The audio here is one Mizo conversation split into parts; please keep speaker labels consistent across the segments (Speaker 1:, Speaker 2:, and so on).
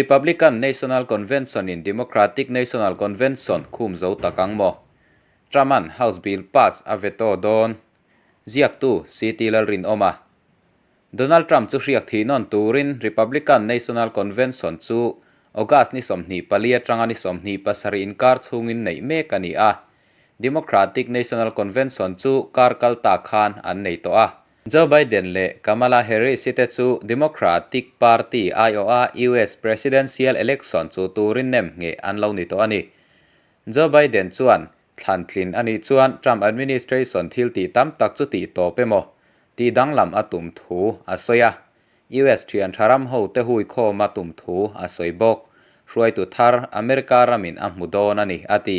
Speaker 1: Republican National Convention-in Democratic National Convention khum zo tak ang maw? Trump-a'n House Bill pass a veto dawn. Ziaktu CT Lalrinawma. Donald Trump chu hriak thih nawn turin Republican National Convention chu August ni 24 atanga ni 27 inkar chhungin neih mek a ni a. Democratic National Convention chu kar kal ta khan an nei tawh a. Joe Biden leh Kamala Harris te chu Democratic Party aiawha US Presidential Election chu turin nem ngheh an lo ni tawh a ni. Joe Biden chuan thlan tlin a nih chuan Trump administration thil tih tam tak chu tih tawp emaw tih danglam a tum thu a sawi a. US thian tha ram ho te hui khawm a tum thu a sawi bawk. Hruaitu thar America ramin a hmu dawn a ni, a ti.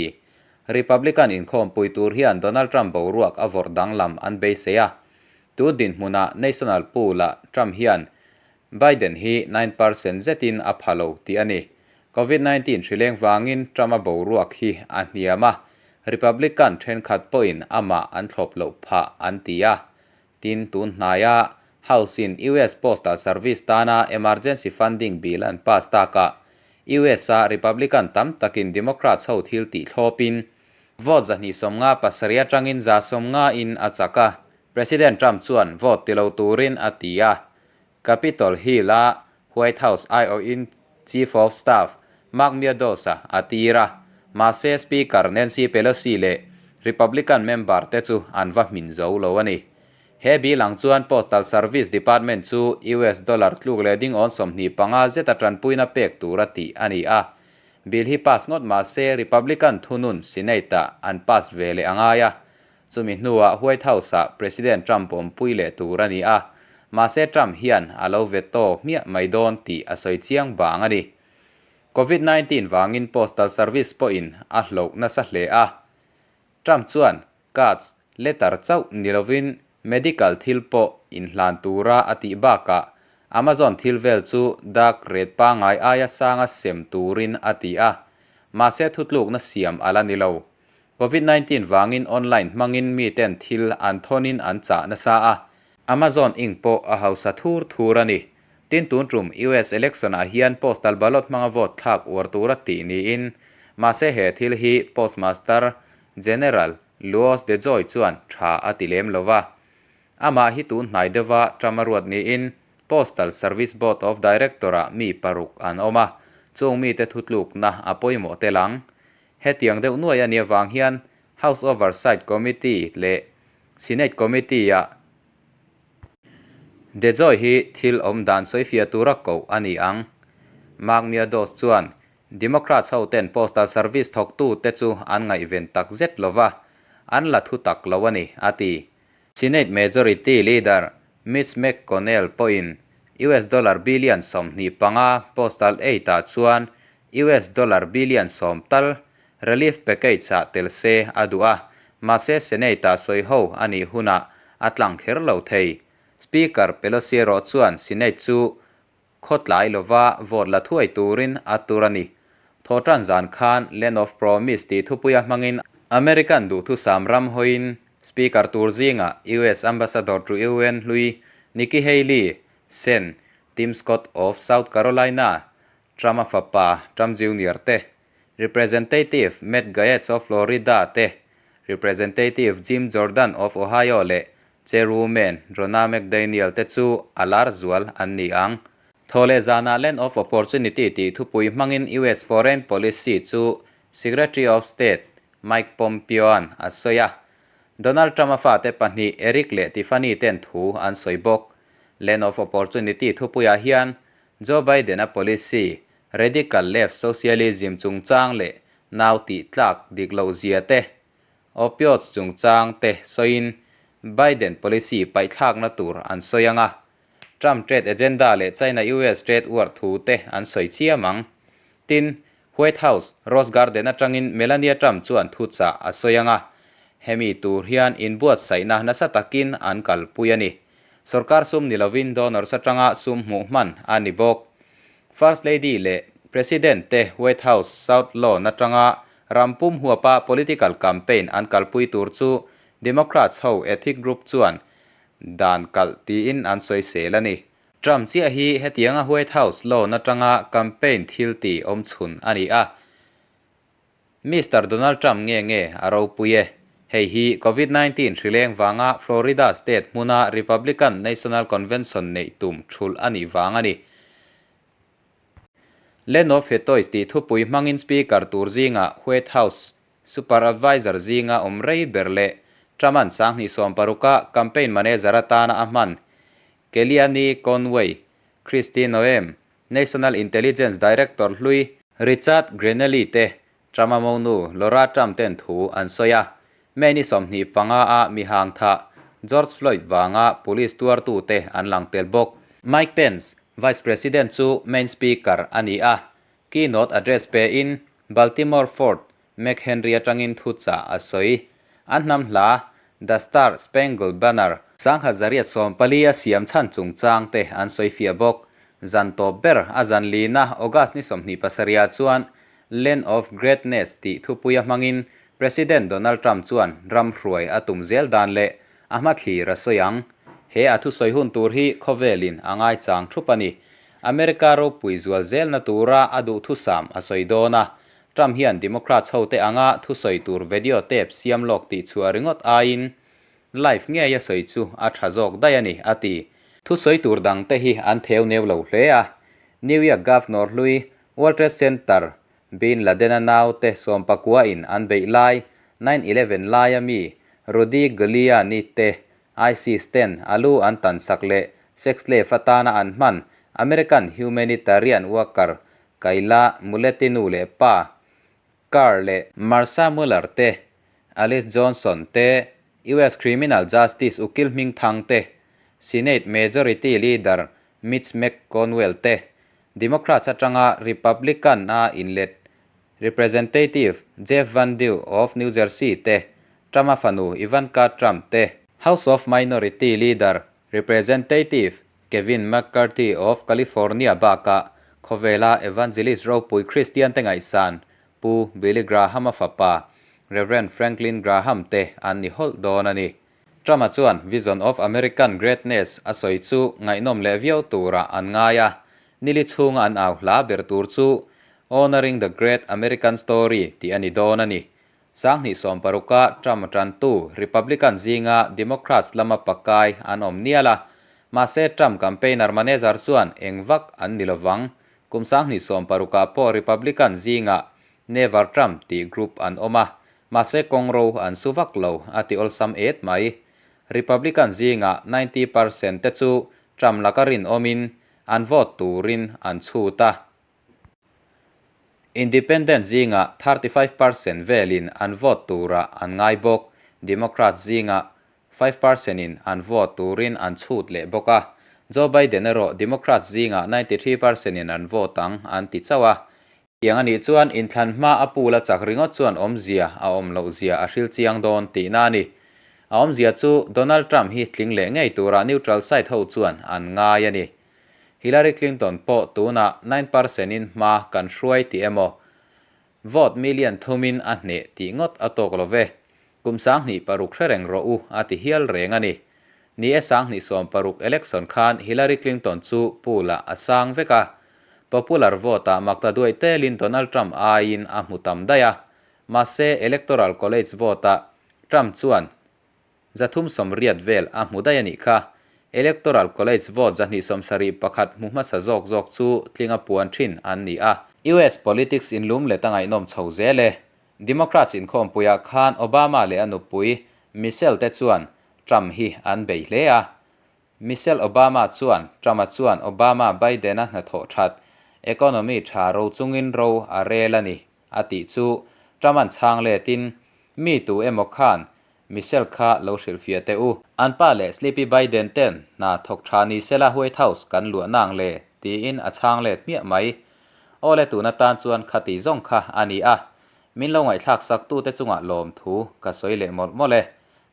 Speaker 1: Republican inkhawmpui tur hian Donald Trump boruak a vawrh danglam an beisei a. Tun dinhmunah National Pool-ah Trump hian Biden hi 9% zetin a pha lo tih a ni. Covid 19 hrileng vangin Trump-a boruak hi a hniam a, Republican thenkhat pawhin amah an thlawp loh phah an ti a. Tin, tun hnaia House-in US Postal Service tana emergency funding bill an pass takah US-a Republican tam takin Democrats ho thil tih thlawpin vote 257 atangin 150 in a chak a, President Trump chuan vote ti lo turin a ti a. Capitol Hill-a White House aiawhin Chief of Staff Mark Meadows-a a tir a, mahse Speaker Nancy Pelosi leh Republican member te chu an va hmin zo lo a ni. He bill ang chuan Postal Service Department chu US dollar tluk leh ding awn 25 zeta tanpuina pek tura tih a ni a. Bill hi pass ngawt mahse Republican thunun Senate-ah an pass ve leh a ngai a. Chumi hnuah White House-ah President Trump awmpui leh tur a ni a, mahse Trump hian a lo veto hmiah mai dawn tih a sawi chiang vang a ni. Covid 19 vangin Postal Service pawhin a hloh nasa hle a. Trump chuan cards, letter chauh ni lovin medical thil pawh inhlan tura a tih bakah Amazon thil vel chu dark red pangngai aia sanga sem turin a ti a, mahse thutlukna siam a la ni lo. Covid 19 vangin online hmangin miten thil an thawnin an chah nasa a, Amazon Inc pawh a hausa thur thur a ni. Tin tun tum US election ah hian postal ballot hmanga vote thlak uar tura tih niin mahse he thil hi Postmaster General Louis DeJoy chuan tha a ti lem lo va. Amah hi tun hnai deuha Trump a ruat niin Postal Service Board of Director ah mi paruk an awm a, chung mite thutlukna a pawimawh tel ang. Hetiang deuh nuai a nih avang hian House Oversight Committee leh Senate Committee ah DeJoy hi thil awm dan sawifiah tura koh a ni ang. Mark Meadows chuan Democrats ho ten Postal Service thawktute chu an ngaihven tak zet lo va, an la thu tak lo a ni, a ti. Senate Majority Leader Mitch McConnell pawhin US dollar billion 25 postal aid ah chuan US dollar billion 10 tal relief package ah tel se a duh a, mahse Senate ah sawi ho a nih hunah a tlang kher lo thei. Speaker Pelosi erawh chuan Senate chu khawtlai lova vote la thuai turin a tur a ni. Thawhtan zan khan Land of Promise tih thupuia hmangin American duhthusam ram hawiin Speaker tur zingah US Ambassador to UN hlui Nikki Haley, Sen. Tim Scott of South Carolina, Trump-a fapa Trump Junior te, Representative Matt Gaetz of Florida te, Representative Jim Jordan of Ohio leh Chairwoman Ronna McDaniel te chu a lar zual an ni ang. Thaw leh zanah Land of Opportunity tih thupui hmangin US Foreign Policy chu Secretary of State Mike Pompeo-a'n a sawi a. Donald Trump-a fate pahnih Eric leh Tiffany ten thu an sawi bawk. Land of Opportunity thupuiah hian Joe Biden-a policy, radical left socialism chungchang leh nau tih tlak dik loh zia te, opioids chungchang te sawiin Biden policy paihthlakna tur an sawi ang a, Trump trade agenda leh China-US trade war thu te an sawi chiam ang. Tin, White House, Rose Garden atangin Melania Trump chuan thuchah a sawi ang a, hemi tur hian inbuatsaihna nasa takin an kalpui a ni. Sorkar sum ni lovin donors atanga sum hmuh hman a ni bawk. First Lady leh President te White House South Lawn atanga ram pum huapa political campaign an kalpui tur chu Democrats ho ethic group chuan dan kalh tiin an sawisel a ni. Trump chiah hi hetianga White House lawn atanga campaign thil ti awm chhun a ni a. Mister Donald Trump nge nge a ropui e. Hei hi Covid 19 hrileng vanga Florida state hmuna Republican National Convention neih tum thulh a nih vang a ni. Land of Hetois tih thupui hmangin Speaker tur zingah White House Super Adviser zinga awm rei ber leh Trump-a'n 2016-a campaign manager atana a hman Kellyanne Conway, Kristi Noem, National Intelligence Director hlui Richard Grenelli te Trump-a monu Laura Trump ten thu an sawi a. May ni 25 a mihang thah George Floyd vanga police tuartute an lang tel bawk. Mike Pence, Vice President chu main speaker a ni a, keynote address pein Baltimore Fort McHenry atangin thuchah a sawi. An hnam hla, The Star Spangled Banner, 1914 a siam chhan chungchang te an sawi fiah bawk. Zan tawp ber a zan lina August ni 27 ah chuan Land of Greatness tih thupuia hmangin President Donald Trump chuan ram hruai a tum zel dan leh a hmathlir a sawi ang. He a thusawi hun tur hi khawvelin a ngaichang thup a ni. America ropui zual zelna tura a duhthusam a sawi dawn a, Trump hian Democrats hote anga thusawi tur video tape siam lawk tih chhuah ringawt aiin live ngei a sawi chu a tha zawk daih a ni, a ti. Thusawi tur dangte hi an theu neu lo hle a, New York Governor hlui World Trade Center Bin Laden-a naute sawmpakua in an beih lai 9/11 laia mi Rudy Giuliani te ISIS ten a lu an tansak leh sex slave atana an hman American humanitarian worker Kayla Mullett-i nu leh pa Carl leh Marcia Muller te, Alice Johnson te, US Criminal Justice ukil hmingthang te, Senate Majority Leader Mitch McConnell te, Democrats atanga Republican-a inlet Representative Jeff Van Drew of New Jersey te, Trump-a fanu Ivanka Trump te, House of Minority Leader Representative Kevin McCarthy of California bakah khawvela Evangelist ropui Kristian te ngaihsan Pu Billy Graham-a fapa Rev. Franklin Graham te an ni hawlh dawn a ni. Trump-a chuan Vision of American Greatness a sawi chu ngaihnawm leh viau turah an ngai a, nili chhunga an au hla ber tur chu Honoring the Great American Story tih a ni dawn a ni. 2016-a Trump tantu Republican zinga Democrats lama pakai an awm nial a, mahse Trump campaigner manager chuan eng vak an ni lovang. Kum 2016-ah pawh Republican zingah Never Trump tih group an awm a, mahse kawngro an su vak lo a ti awlsam et mai. Republican zingah 90% te chu Trump laka rinawmin an vote turin an chhut a. Independent zingah 35% velin an vote turah an ngai bawk. Democrats zingah 5% in an vote turin an chhut leh bawk a. Joe Biden erawh Democrats zingah 93% in an vote ang an ti chauh a. Tiang a nih chuan inthlan hma a pool a chak ringawt chuan awmzia a awm loh zia a hril chiang dawn tihna a ni. A awmzia chu Donald Trump hi tling leh ngei turah neutral side ho chuan an ngai a ni. Hillary Clinton pawh tunah 9% in hma kan hruai tih emaw, vote million thumin a hneh tih ngawt a tawk lo ve. Kum 2006 hre reng rawh u a ti hial reng a ni. Ni e 2016 election khan Hillary Clinton chu pool ah a sang vek a. Popular vote ah makta duai telin Donald Trump aiin a hmu tam daih a. Mahse Electoral College vote ah Trump chuan 380 vel a hmu daih a nih kha. Electoral College vote 271 hmu hmasa zawk zawk chu tlinga puan thin an ni a. US politics inlum let a ngaihnawm chho zel e. Democrats inkhawmpuiah khan Obama leh a nupui Michelle te chuan Trump hi an bei hle a. Michelle Obama chuan Trump-a chuan Obama Biden-a hnathawh that, economy tha ro chungin ro a rel a ni a tih chu Trump-a'n chhang letin mi tu emaw khan Michelle kha lo hrilhfiah teh u. An pa leh Sleepy Biden ten hna thawk tha ni sela White House kan luah nang le tiin a chhang let hmiah mai. Aw le tun atan chuan khati zawng kha a ni a. Min lo ngaihthlak sak tute chungah lawmthu ka sawi leh mawlh mawlh e.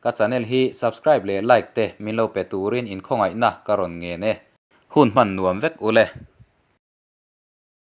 Speaker 1: Ka channel hi subscribe leh like te min lo pe turin inkhawngaihna ka rawn ngen e. Hun hman nuam vek u le.